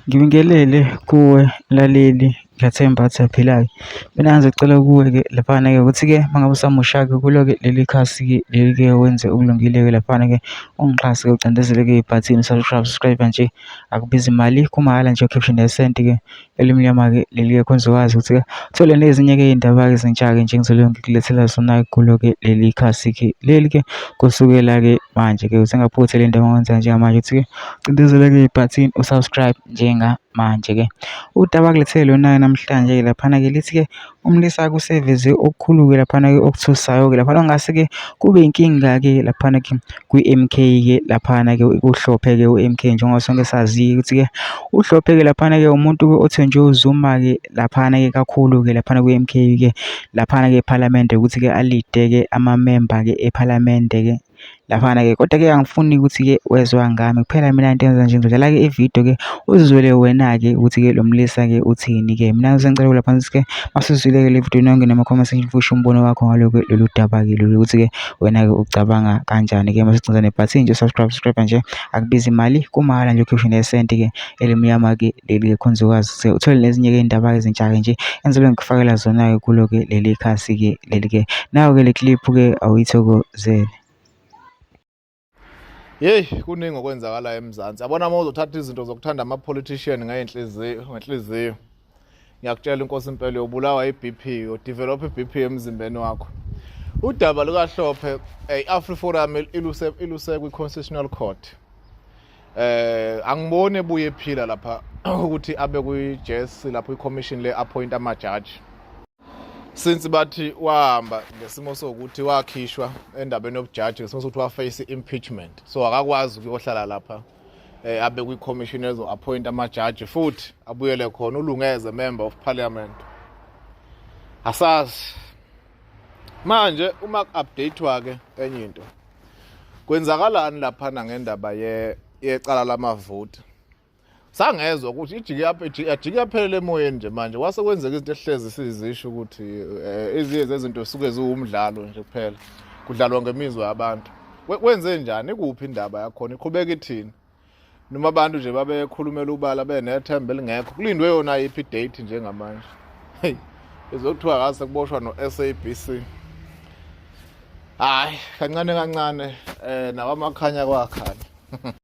Ngibingelele kuwe mlaleli, ngiyathemba ukuthi uyaphilayo. Mina ngizocela kuwe-ke laphana-ke ukuthi-ke uma ngabe usamusha-ke kulo-ke leli khasi-ke leli-ke wenze okulungile-ke laphana-ke ungixhase-ke ucindezele-ke ibhathini subscribe nje, akubizi imali, kumahhala nje ukhiphe nesenti-ke elimnyama-ke leli-ke khona uzokwazi ukuthi-ke uthole nezinye-ke iy'ndaba-ke ezintsha-ke nje engizobe ngikulethela zona kulo-ke leli khasi-ke leli-ke kusukela-ke manje-ke usengaphuthi le ndaba ongenza njengamanje ukuthi-ke ucindezele-ke ibhathini usubscribe njengamanje-ke. Udaba akulethele lona-ke namhlanje-ke laphana-ke lithi-ke umlisakhe useveze okukhulu-ke laphana-ke okuthusayo-ke laphana okungase-ke kube inkinga-ke laphana-ke kwi-M_K-ke laphana-ke uhlophe-ke u-M_K njengoba sonke sazi ukuthi-ke uhlophe-ke laphana-ke umuntu-ke othenjwe uZuma-ke laphana-ke kakhulu-ke laphana kwi-M_K-ke laphana-ke ephalamende ukuthi-ke alide-ke amamemba-ke ephalamende-ke laphana-ke. Kodwa-ke angifuni ukuthi-ke wezwa ngami kuphela, mina into engenza nje ngizodlala-ke ividiyo-ke uzizwele wena-ke ukuthi-ke lo mlisa-ke uthini-ke. Mina sengicela lapha ukuthi-ke masizwile-ke le vidiyo yonke nama-comment section ufushe umbono wakho ngalo-ke lolu daba-ke lolu ukuthi-ke wena-ke ucabanga kanjani-ke. Masicinza nebhathini nje subscribe nje, akubizi imali, kumahhala nje ukhiphe nesenti-ke elimnyama-ke leli-ke khona uzokwazi ukuthi uthole nezinye-ke iy'ndaba ezintsha-ke nje engizobe ngikufakela zona-ke kulo-ke leli khasi-ke leli-ke. Nawe-ke le clip-ke awuyithokozele. Yeyi, kuningi okwenzakala eMzansi. Yabona uma uzothatha izinto zokuthanda ama-politician ngenhliziyo. Ngiyakutshela inkosi impela uyobulawa i-BP, udevelop i-BP emzimbeni wakho. Udaba lukaHlophe, i-AfriForum iluse kwi-Constitutional Court. Angibone ebuye ephila lapha ukuthi abe kwi-JSC lapho i-commission le appoint ama-judge. Since bathi wahamba ngesimo sokuthi wakhishwa endabeni yobujaji ngesimo sokuthi waface impeachment, so akakwazi ukuyohlala lapha abe kwi-commission ezo-appoint ama-judge futhi abuyele khona ulungeze member of parliament. Asazi manje uma ku-updatewa-ke enye into kwenzakalani laphana ngendaba yecala lamavoti. Sangezwa ukuthi ijike yaphelele emoyeni nje manje kwase kwenzeka izinto ehlezi sizisho ukuthi ezinye zezinto suke ziwumdlalo nje kuphela, kudlalwa ngemizwa yabantu. Wenze njani? Ikuphi indaba yakhona? Iqhubeka ithini? Noma abantu nje babekhulumela ubala benethemba elingekho, kulindwe yona iphi date njengamanje. Hey, ezokuthiwa ngase kuboshwa no-SABC. Hayi, kancane kancane nawamakhanya kwakhanya.